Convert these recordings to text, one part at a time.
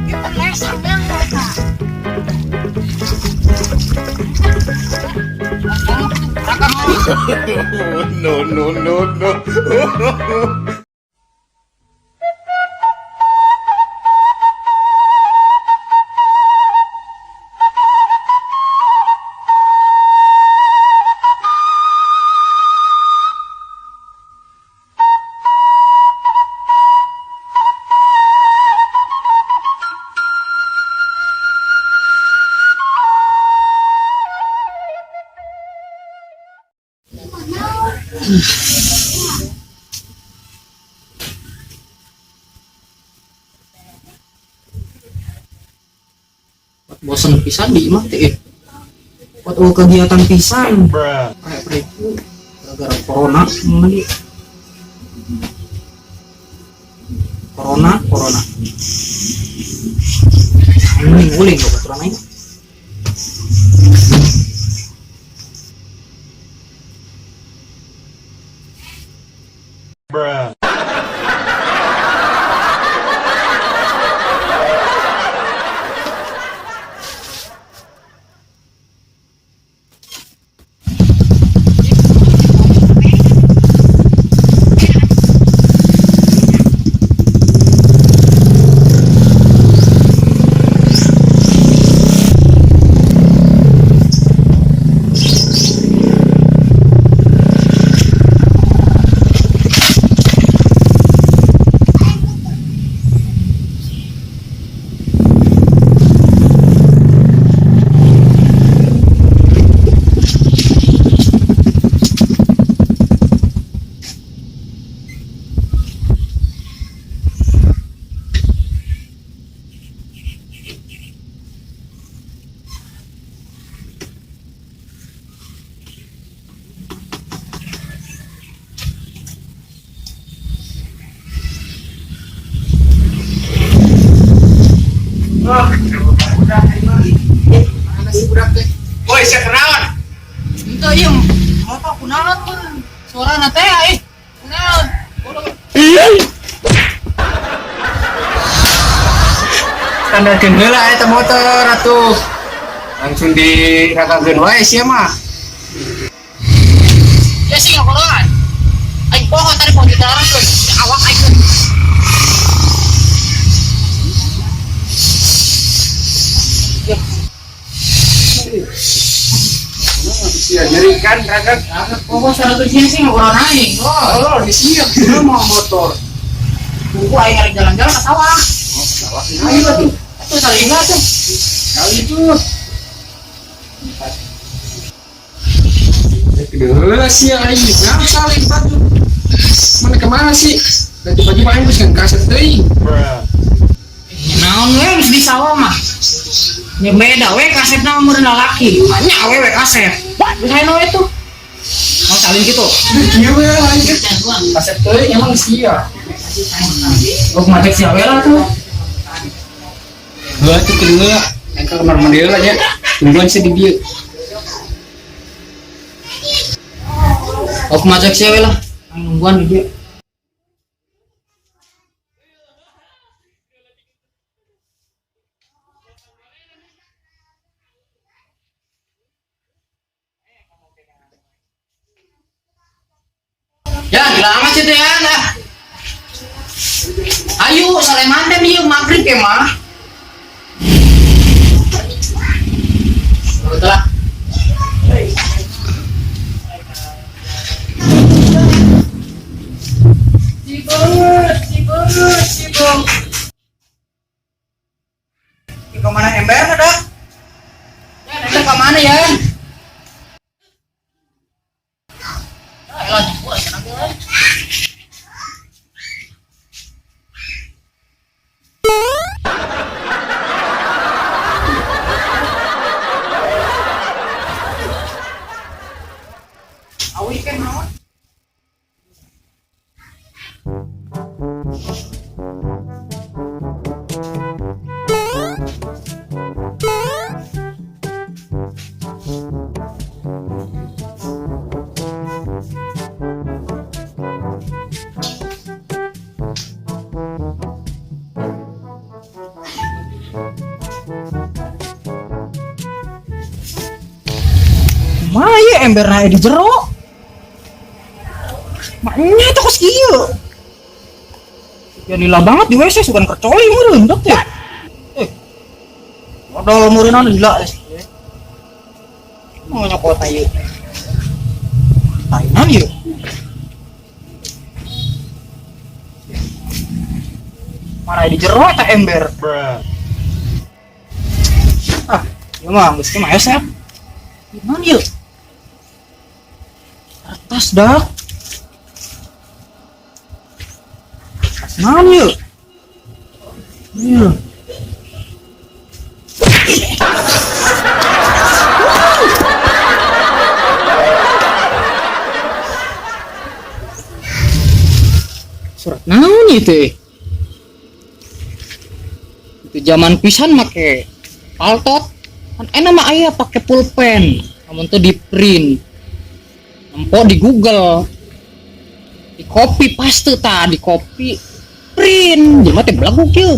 Kita leser yang mereka. No, no, no, no. Bosen pisan di imah teh. Buat eueuh kegiatan pisan. Kayak itu gara-gara corona meni. Corona, corona. Ini nguling kok baturan aing. Mana sih budak teh? Woi, saya kenalan. Ente ieu motor kunaon tuh? Suarana teh eh. Kunaon? Standarkeun heula eta motor atuh. Langsung diragakeun wae sia mah. Ya sih ngakoloan. Aing pohon tadi pohon ditalarangkeun. Awak aing. Sia nyeri kan raga. Pohon saratus sih ngakoloan aing. Oh, di sia kudu mau motor. Tunggu aing arek jalan-jalan ke sawah. Oh, sawah. Ayo tuh. Atuh saling tuh. Kali itu. Kedua sih aing nah saling batu. Mana kemana sih? Dan tiba-tiba aing geus ngangkaset teuing. Naon we geus di sawah mah. Ya beda we kasepna mah meureun lalaki. Banyak we we kasep. Geus aya we tuh. Mau salin gitu. Kieu we aing teh. Kasep teuing emang sia. Oh, macet sia we lah tuh. Heuh tuh kedua. Aing ka kamar mandi heula nya. Tungguan sih di dieu. Oh, macet sia we lah. Aing nungguan di dieu. Ya, gila amat sih teh ya. Nah. Ayo, saleman deh ieu maghrib ya mah. Betul lah. Cibeut, cibeut, cibeut. Ke mana ember ada? Ya, nanti ke mana ya? Ya, elah, gua senang ya. Emberna di jero. Maknya itu kos kieu. Ya lila banget di WC sugan kercoli meureun dok teh. Eh. Modal meureunna lila. Mau nyokot ieu. Tainan ieu. Marah di jero eta ember. Ah, ieu mah geus mah hese. Gimana ieu? Kertas dak. Kertas naon ieu? Ieu. Surat naon ieu teh? Itu zaman pisan make paltot kan enak mah aya pake pulpen namun tuh di print nempo di Google di copy paste ta di copy print jelema teh belagu kieu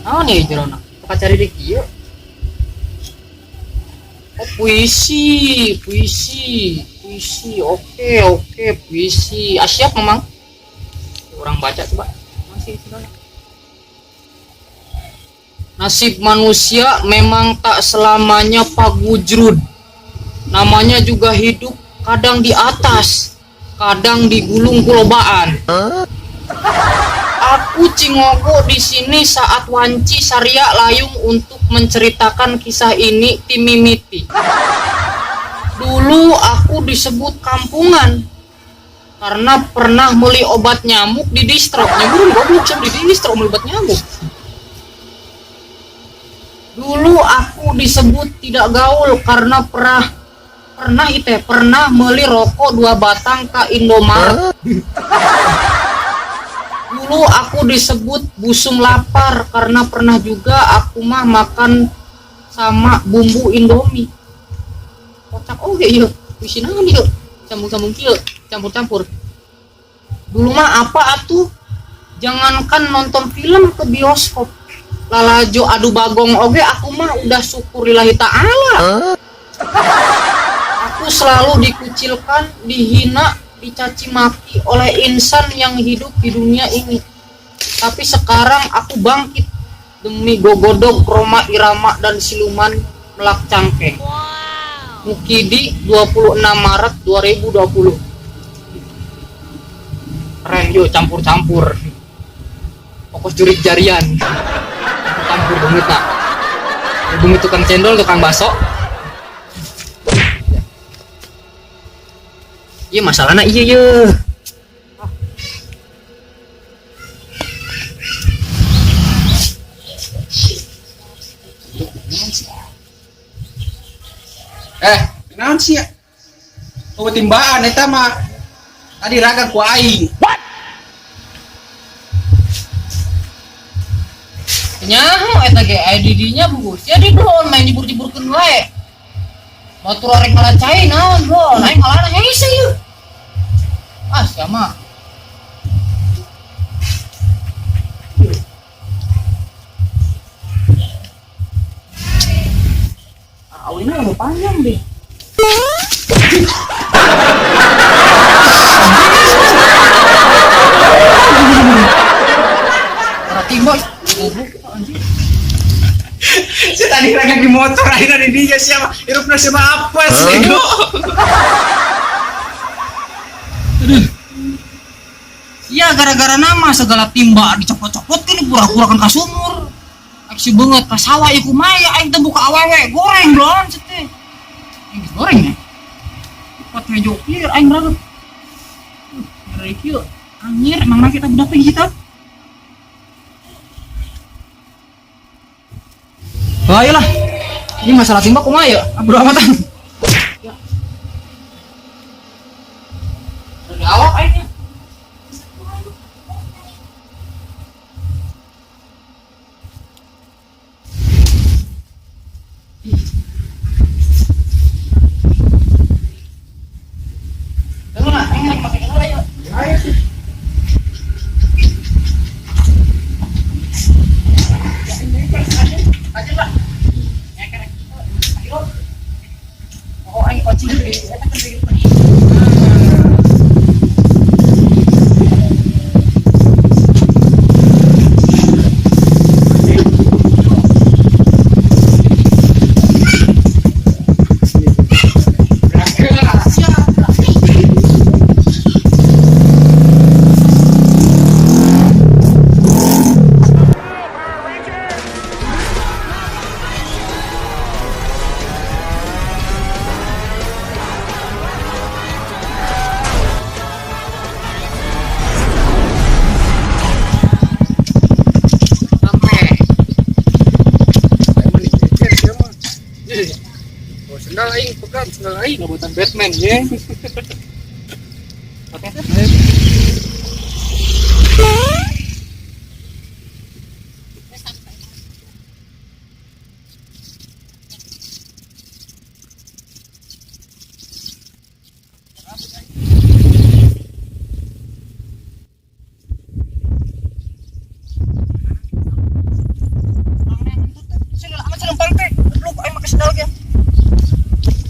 naon ieu jerona buka cari di kieu. Oh, puisi puisi puisi, oke oke puisi. Ah, siap memang orang baca coba. Masih nasib manusia memang tak selamanya pagujrud. Namanya juga hidup, kadang di atas, kadang digulung kulobaan. Aku Cingogo di sini saat wanci saria layung untuk menceritakan kisah ini timimiti. Dulu aku disebut kampungan karena pernah beli obat nyamuk di distro. Nyamuk goblok di distro beli obat nyamuk. Dulu aku disebut tidak gaul karena pernah beli rokok 2 batang ke Indomaret. Dulu aku disebut busung lapar karena pernah juga aku mah makan sama bumbu Indomie. Kocak oge ieu, puisi naon ieu? Campur-campur kieu, campur-campur. Dulu mah apa atuh? Jangankan nonton film ke bioskop, lalajo adu bagong oge aku mah udah syukur lillahi ta'ala. Aku selalu dikucilkan, dihina, dicaci maki oleh insan yang hidup di dunia ini. Tapi sekarang aku bangkit demi gogodog Roma Irama dan siluman melak cangkeh. Mukidi 26 Maret 2020. Keren yuk, campur-campur. Fokus jurik jarian. Campur bumi tak. Bumi tukang cendol, tukang bakso. Iya masalahnya iya iya. Naon sih ya? Oh, timbaan eta mah. Tadi raga ku aing. What? Nyaho eta ge IDD-nya bugus. Jadi drone main jibur-jiburkeun wae. Batur arek ngalah cai naon drone, aing ngalana hese ieu. Ah, sia mah. Awina lebih panjang deh. Berarti boy, goblok anjing. Si tadi raga di motor akhirnya di dia siapa? Hirupna siapa apa sih? Aduh. Iya gara-gara nama segala timba dicopot-copot kan pura-pura kan kasumur. Aksi banget ka sawah ieu kumaha ya aing teh buka awewe goreng blon teh. Aing goreng ya. Pot mejo kieu aing raga. Ngeri kieu. Anjir emang kita budak kita. Oh ayolah. Ini masalah timba kumaha ya? Bodo amatan. Ya. Udah awak aingnya. Bukan, sendal aing buatan Batman ye. Oke.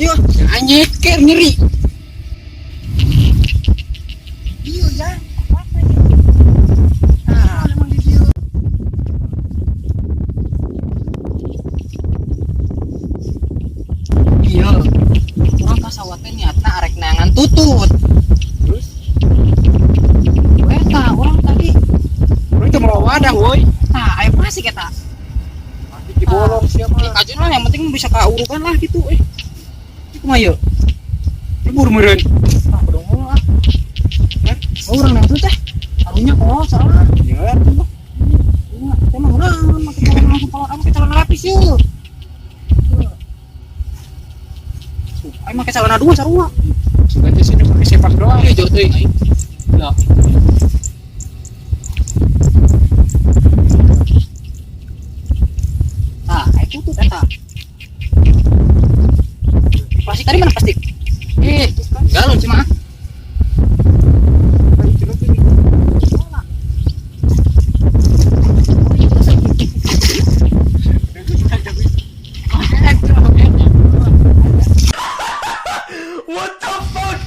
Iya, anjeker nyeri. Iya ya. Apa ini? Ah, emang di dieu. Iya. Urang ka sawah teh niatna arek neangan tutut. Terus? Eta urang tadi. Urang teh mau wadah woi. Tah, aya plastik eta. Pasti dibolong siapa? Dikajun lah yang penting bisa kaurukan lah gitu eh. Kumaha ieu? Libur meureun. Ah, kudu ngomong ah. Hah? Oh, urang nang teh. Karunya kolot salah. Ya. Iya, teh mah urang make celana langsung kolot, make celana lapis yeuh. Aing make celana dua sarua. Sugan teh sih pakai sepak doang. Iya, jauh teuing aing. Ya. Tah, aya tutut eta. Plastik tadi mana plastik? Galon cuma. What the fuck?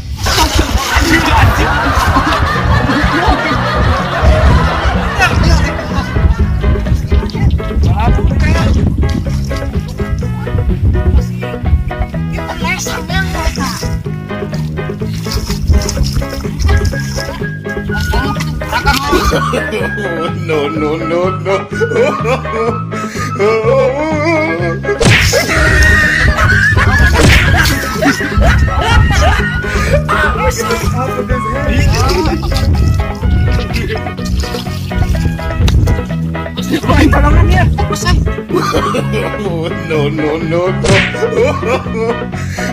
No, no, no, no. No, no, no,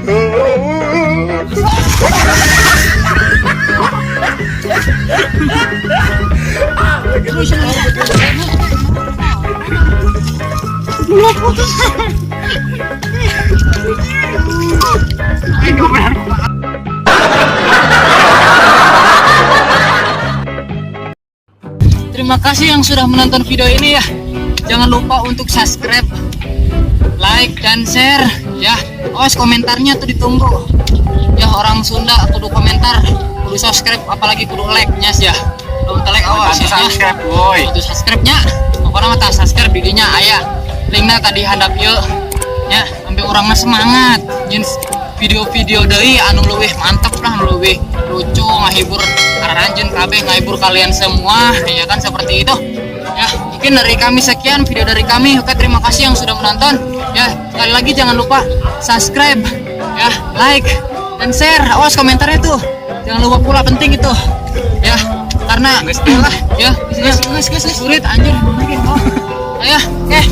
no. Terima kasih yang sudah menonton video ini ya. Jangan lupa untuk subscribe, like, dan share ya. Awas komentarnya tuh ditunggu. Ya orang Sunda kudu komentar, kudu subscribe, apalagi kudu like nya ya. Belum like awas ya. Subscribe boy. Kudu subscribe nya. Pokoknya mah tah subscribe didinya aya linkna tadi handap ieu. Ya, sampai urang mah semangat. Nyin video-video deui anu leuwih mantep lah, anu leuwih lucu, ngahibur aranjeun kabeh, ngahibur kalian semua, ya kan seperti itu. Ya, mungkin dari kami sekian video dari kami. Oke, terima kasih yang sudah menonton. Ya, sekali lagi jangan lupa subscribe, ya, like, dan share. Awas komentarnya tuh. Jangan lupa pula, penting itu. Ya, karena lah ya, guys, guys, guys, sulit anjir. Oh, ya, oke.